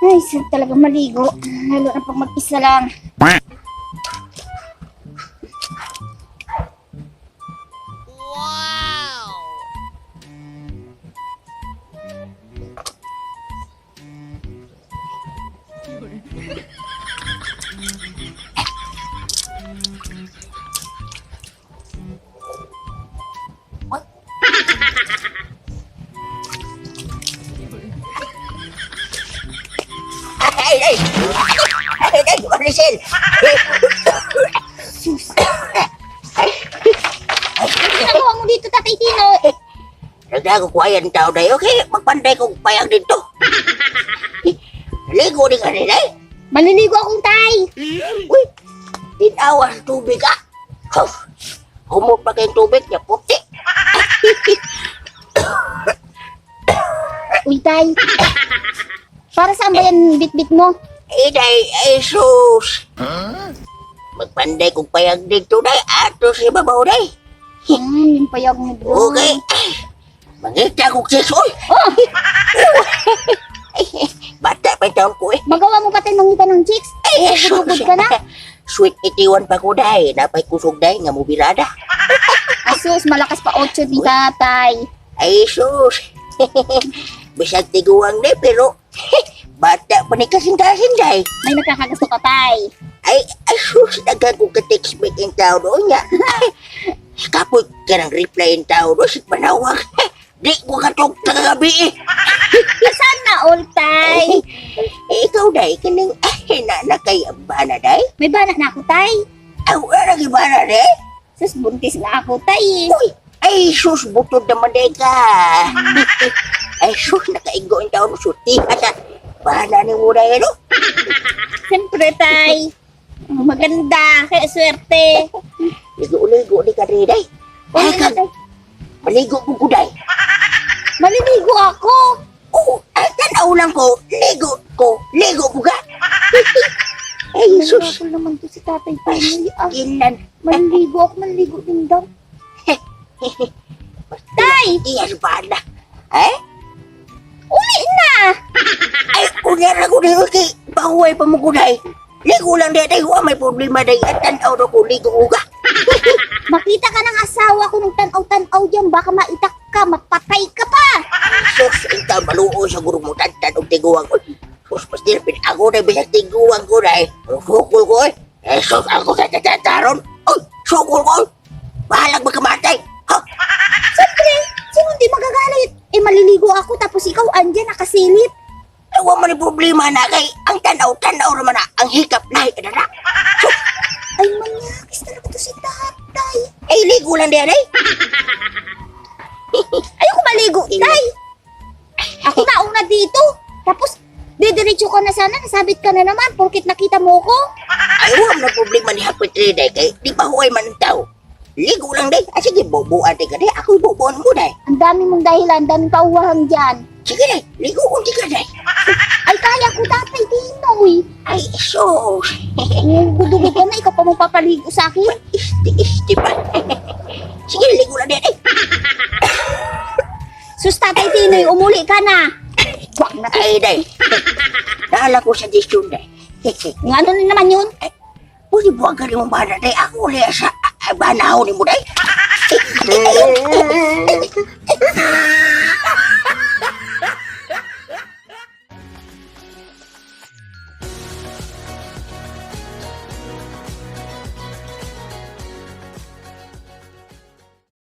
Ay, sarap talaga maligo. Lalo na pag mag-isa lang. Ay, ay! Ay, ay, Maricel! Sus. Ano ginagawa mo dito, Tatay Tino? Nagdago ko ayan tao na. Okay, magpanday kong payag dito. Ligo din ka rin eh. Maliligo akong tay. Uy, tinawa sa tubig ah. Huh. Humot pa kayong tubig niya, puti. Uy, tay. Para saan ba yan bit-bit mo? Inay, ay sus. Magpanday kong payag dito day. Ato si babaw day. Yung payag mo doon. Okay. Mangita kong sis, uy. Oh, Bata pa yung taon ko eh. magawa mo pa tayo mangita ng chicks? Ay, Eh, bugod ka na? Sweet 81 pa ko day. Napay kusog day nga mubirada. Asus, malakas pa 8 ni tatay. Ay, sus. Bisag tiguang day, pero bata pa ni kasing-kasing day. May nagkakagusto ka, tay. Ay, ay sus, daghan ko ka-text mate yung tao doon niya. Kapoy ka ng reply yung tao doon, sit manawag. Di ko katog kagabi eh. Sana all, tay. Eh, ikaw day, kining, ay, na, na kay bana day. May bana na ako, tay. Ay, wala na bana day. Sus, buntis na ako, tay. Uy, ay sus, butod naman day ka. Ay sus, nakaigo yung tao, sulti ka sa bana ni mo day, no? Siyempre, tay. Maganda, kaya swerte. Ligo-ligo di ka rin, day. Uy, Ay, kag, tay. maligo ko ko, day. Maliligo ako. Oo, ay, tanaw lang ko, ligo ko ka. Ay, sus, Maliligo naman to si tatay ay, Pinoy. Ah, kinan. maliligo ako, maliligo din daw. Tay! Iyas bana. Eh? Uli na! Ay, kunya na ko day, okay. Pahuway pa mo ko, day. Ligo lang day, day, wa may problema, day. At tanaw na ko, ligo ko ka. Makita ka ng asawa ko ng tanaw-tanaw dyan. Baka maitak ka, mapatay ka pa. Sus, ikaw maluo sa guro mo, tantan og tiguang ko. Sus, pastil, ako na bisag tiguang ko, day. Sukol ko, eh. Eh, sus, ako sa tatataron. Uy, sukol ko. Bahalag magkamatay. Ha? Siyempre, sino hindi magagalit? Eh, maliligo ako tapos ikaw andyan nakasilip. Ay, wa man ni problema na kay ang tanaw-tanaw naman na ang hikap lahi ka na na. Sus, Ay, manyakis talaga to si tatay. ay, ligo lang din, eh. Ayoko maligo, tay. Ako na una dito. Tapos, didiretso ka na sana, nasabit ka na naman porkit nakita mo ko. Ay, wa man na problema ni Happy Tree, day. Kay di pa huway man ang tao. Ligo lang, day. Ah, sige, bubuan day ka, day. Ako'y bubuan mo, day. Ang dami mong dahilan, ang daming pauwahan dyan. Sige, day. Ligo unti ka, day. Ay, kaya ko tatay Tinoy. Ay, sus. Gudugod ka na, ikaw pa mo papaligo sa akin. Isti, isti pa. Sige, ligo lang din, eh. Sus, tatay Tinoy, umuli ka na. Wag na. Ay, day. Dala ko sa desyon, day. Yung ano na naman yun? Pwede buwag ka rin mong bana, day. Ako ulit sa banaw ni mo, day. Ay,